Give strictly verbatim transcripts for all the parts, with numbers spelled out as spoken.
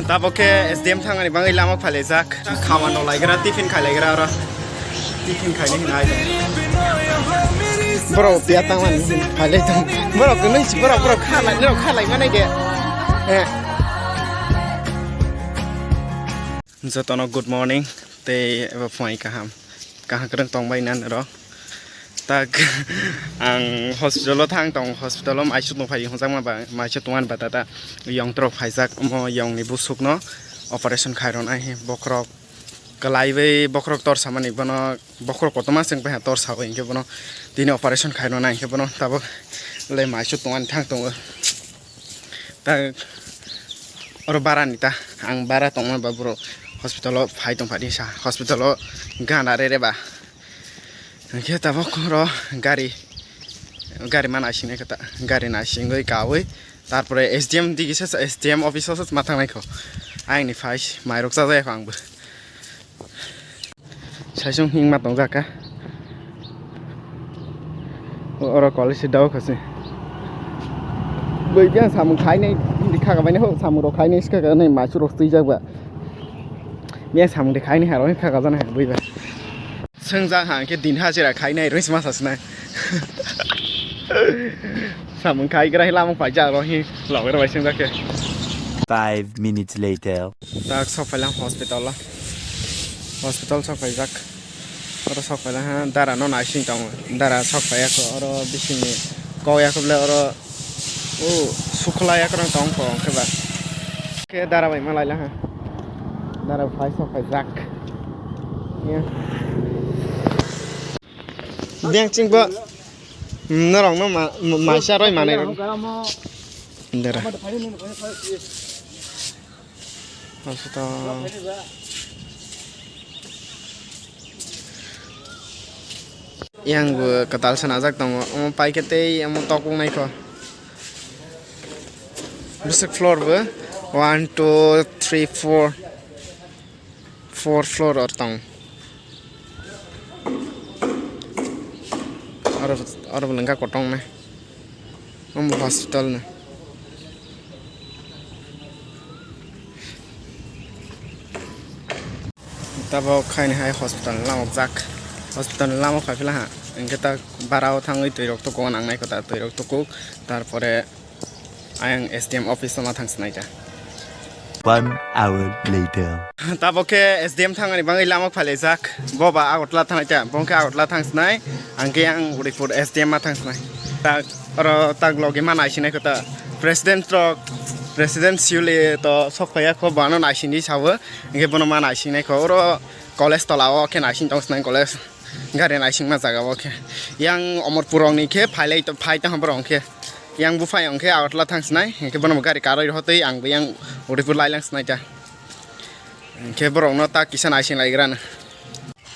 Tabok khe S D M thangani bagwi lama phailaijak. Khamano laigra, tiffin khailaigra oro. Tiffin khaini hinwi ai. Borok piya tangmani phailai tong. Borok kwnwi si borok, borok khalai, borok khalai manai de. Eh. Jotono good morning tei ebo phunai kaham. Kaham kwrwng tongbai nani oro. Tak ang hospital o thang tong, hospital o maisu tong phai hwnjakma ba, maisu tongmani ba tata yong trok phaijak, omo yong ni busuk no operation khai rwnai bokhorok kwlai bai bokhorok tor samani bono, bokhorok kotorma chwng pai ha tor sawi hinkhe bono tini operation khai rwnai hinkhe bono tabok le maisu tongmani thang tongo. Ta oro bara ni ta, ang bara tongma ba borok hospital o phai tong phani sa, hospital o gana re re ba. Hingke tabok oro gari, gari ma naising nai khe ta, gari naisingwi kawi, tarpore S D M digi se, S D M office o se ma thangnai kho. Ayang ni phai mairok chajak kho ang bo. Saisung hingma tongjak kha. Oro college se dao khasi. Bui biang samung khainai, hindi kha kabainai ho, samung rok khainai, sikha kabainai, maisu rok twijak ba. Biang samung de khainai haro, kha kajanai haro, bui ba. Swngjak ha, hingke din hajira khainai, rwngsi masa sinai. Samung khai gra hi lamung paijak ro hi, loge ro bai swngjak khe. Five minutes later. Tak sok phaila hospital o. Hospital sok phaijak. Oro sok phaila ha dara no naising tongo. Dara sok phaiya kho oro bisingni kok ya kho bole oro o sukhlai ya kwrwng tong kho hwnkhe ba. Khe dara bai ma laila ha. Dara phai sok phaijak. Ya. Beng chingbo norok no ma, ma, maisa roi manai rok. Dara. Hospital. Yang bo kwtal sanajak tongo. Omo paikhe tei omo tokong naikho. Bwswk floor bo. One, two, three, four. Four floor or tong. Oro, oro bo lengka kotong na. Omo hospital na. Tabok khaini hai hospital ni lamok jak. Hospital ni lamok phai phila ha. Hingke ta bara o thangwi twi rok tukugo nangnai kota twi rok tukuk. Tarpore ayang S D M office o ma thang sinai ta. One hour later. Tabok khe S D M thangani bagwi lamok phailaijak. Bo ba Agartala thangnai ta. Bo khe Agartala thang sinai. Ang khe yang Udaipur S D M ma thang sinai. Tak oro tak logi ma naisinai kota. President rok, President Siuli to sok phaiya kho, bono naisingdi sawo. Hingke bono ma naisingnai kho. Oro college tola o khe naising tong sinai college. Gari naisingma jaga o khe. Yang Omorpur rok ni khe phailai to, phai tong borok hingke. Yang buphai hingke Agartala thang sinai. Hingke bono gari karwi rohotwi ang bo yang Udaipur lailang sinai ta. Hingke borok no ta kisa naising laigrana.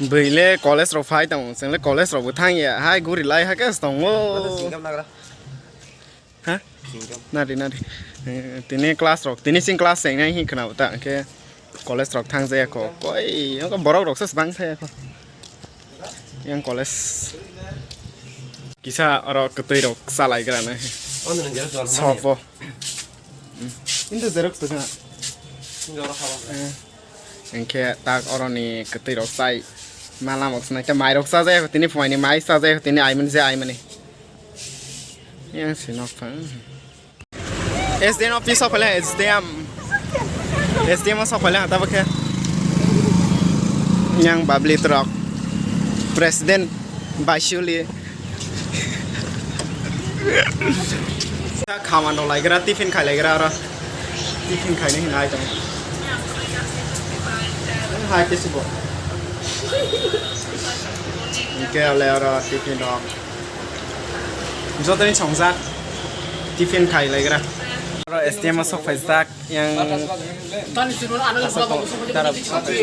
Bwile college rok phai tongo, chwngle college rok bo thang ya, hai guri lai hakhe tongo. Singkam nagra. Ha? Singkam. Nari, nari. Eh, tini class rok, tini sing class chengnai hin khna ta, hingke college rok thang jaya kho. Koi, borok rok se bang thaya kho. Yang college. Kisa oro kwtwi rok chalai gra nai. Sopo. Into xerox to na. Hingke tak oroni kwtwi rok chai ma lamok swnai khe mai rok chajai tini phunaini mai chajai tini aimani je aimani. Yang si nok phang. S D M office of S D M. S D M o sok phaila tabok khe. Yang babli trok. President Baisuli. Khamano laigra, tiffin khai laigra oro. Tiffin khaini hinai tong. Hai kesibo. Hingke ole oro tiffin rok. Jotoni songjak. Tiffin khai laigra. Oro S D M o sok phaijak. Yang asok tong, dara bwsa tong.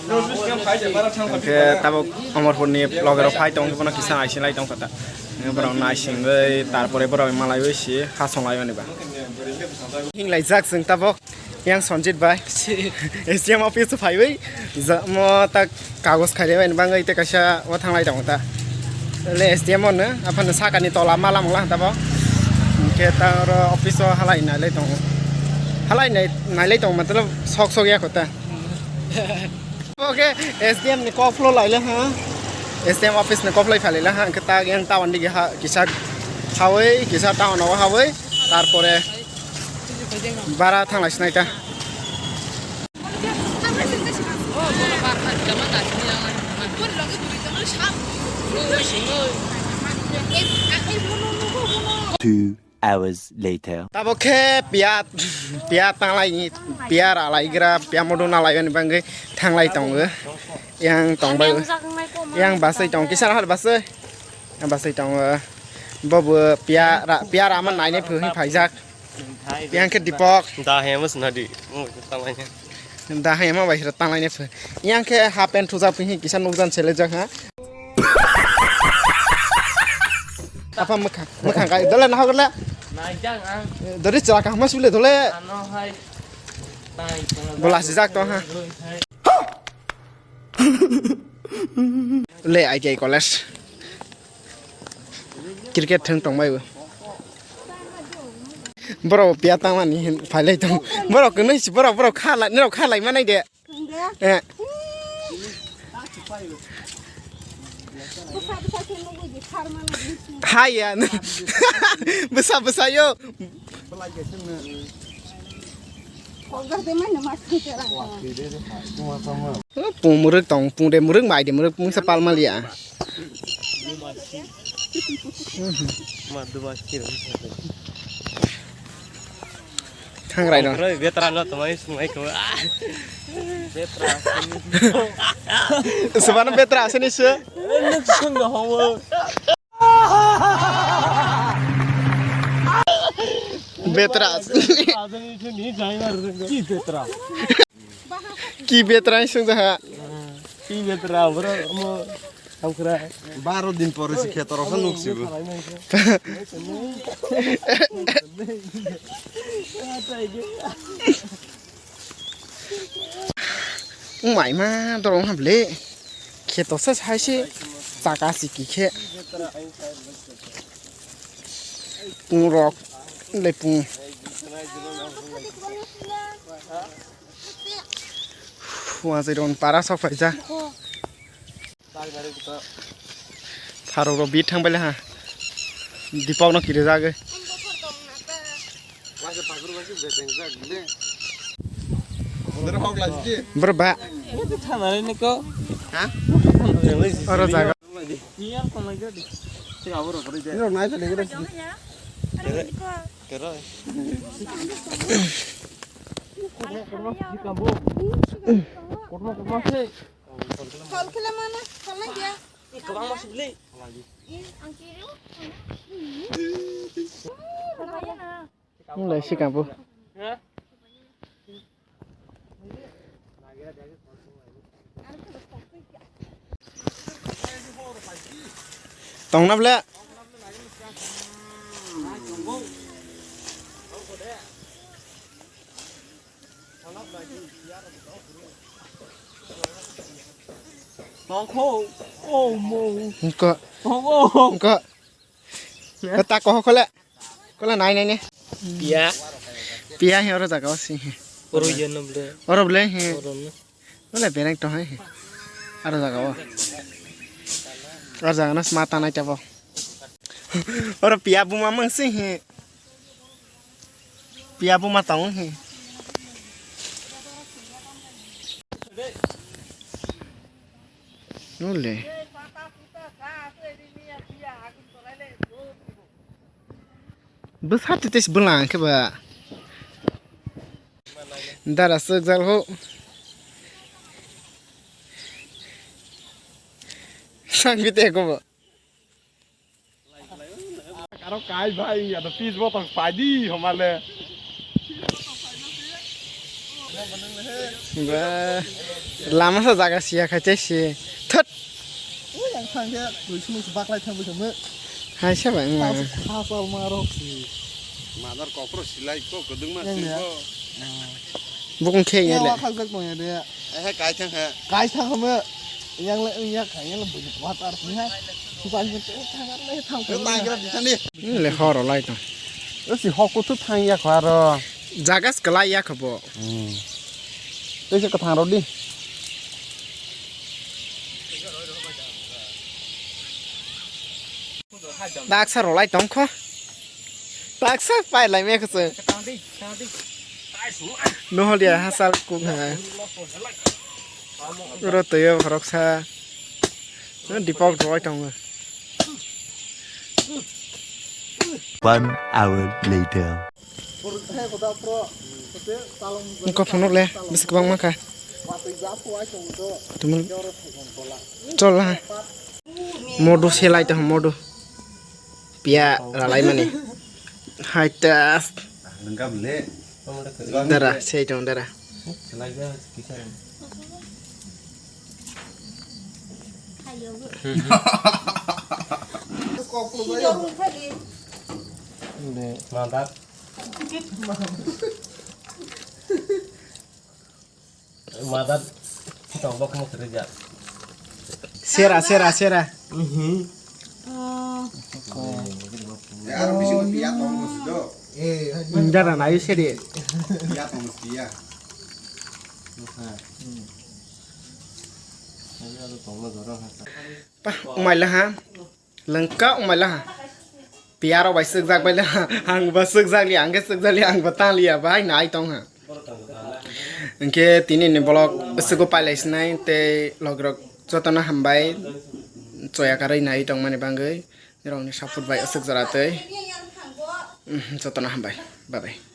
Hingke tabok Omorpurni logerok phai tong, bono kisa naising lai tong kha ta. Borok naisingwi, tarpore borok malaiwi si, khasong lai mani ba. Hing lai jak chwng tabok, yang Sanjit bai, S D M office phaiwi, ja-, mo tak kagos khairwi bangwi tei kaisa o thanglai tongo ta. Le S D M ono, aphano sakani tola mala mangla tabok. Hingke ta oro office o halai nai lai tongo. Halai nai, nailai tong matlab sok sok ya kota. Okay, S D M ni kok phlo laila ha. S D M office ni kok lai phalila ha. Kita yang tawan digi ha kisa hawai, kisa town o hawai. Tarpore bara thanglai sinai ta. Two hours later. Tabo khe piya, piya tanglai, piya ralai gra, piya modo nalai bani bangwi thanglai tongo. Yang tongbai, yang basai tong, kisa hal basai, yang basai tongo. Bobo piya ra, piya rama naine phuhi phaijak. Yang khe Dipok. Da he mas nadi. Tanglai ne. Da he ma bai tanglai ne phu. Yang khe half pant thujak phi kisa nukjan selejak ha. Apa mekha, mekha kai dole na hogla. Naijak ang. Dori chela ka mas bile dole. Ano hai. Bola sijak to ha. Le I T I college. Cricket thwng tongbai bo. Borok piya tangmani hin phailai tong. Borok kwnwi si borok, borok khalai, norok khalai manai de. Eh. Haya. Bwsa bwsa yo. Pung mwrwk tong, pung de mwrwk, mai de mwrwk, mungsa pal maliya. Thangrai no. Betra no tongmani swngmai ko. Betra. Subano betra asini se. Nuk sung no homo. Betra. Ki betra? Ki betra sung da ha? Ki betra bro mo hamkra. Baro din pore si khetor sa nuk sibu. Mai ma dorong hable. Kheto sa sai se chaka si ki khe. Pung rok le pung. Wazai ron para sok phaijak. Pharok rok bit thang baila ha. Dipok no kiri jagwi. Bro ba. Ha? Oro jaga. Kol khela mana, kol na dia. Kwbangma sibli. Nung lai sikang bo. Tongna ble. Tongkho. Oh mo. Engko. Tongkho. Engko. Ko ta ko khole. Kola nai nai ne. Pia. Pia he oro jaga o si he. Oro ye no ble. Oro ble he. Oro no. Wala benek to hai. Aro jaga o. Aro jaga no sma tanai tabo. Oro piya buma mang si hi. Piya buma tong hi. Nule. Bwsa tete se bwlang khe ba. Dara suk jal ho. Sang bite ko ba. Karo kai bhai, ya to pis botong padi homale. Ba, lama sa jaga siya khaite si. Thot. Ui, yang thang khe, tui sumui se baklai thang bwsamo. Hai sa ba, wng ma. Tao se kha pal ma rok si. Madar kokro silai ko, kwdwngma si ko. Bukung khe ya le. Wa khak jak tong ya de. Eh, kai thang ha. Kai thang ha. Yang le, yang kha, yang le bujik watar si ha. Supa ni te thang le thang. Thang gra di thang di. Ni le horo lai tong. O si hok ko thu thang ya kho aro. Jaga se kwlai ya khe bo. Hmm. Tei se kwthang rw di. Baksa rwlai tong kho. Baksa pai lai me kho se. Nohol ya hasal kuk ha. Oro twi o khoroksa. Deepak rwlai tongo. One hour later. Wngkha phunuk le, bisi kwbangma kha. Tumung chol ha. Modu selai tong modu. Pia ralai mani. Hai ta. Dara, sei tong dara. Madat. Madat. Tong bok mo kerja. Sera, sera, sera. Mhm. Dara na yuseri. Pa, umaila ha. Lengka umaila ha. Piyarok bai sukjak bai le ha. Ang ba sukjak li, ang khe sukjak li, ang ba tang li ya, bai nai tong ha. Hingke tini ni vlog sugo pailai sinai tei logirok jotono hambai. Choya karwi nai tong mani bagwi. Nirok ni support bai aswk jora tei. Jotono hambai. Bye bye.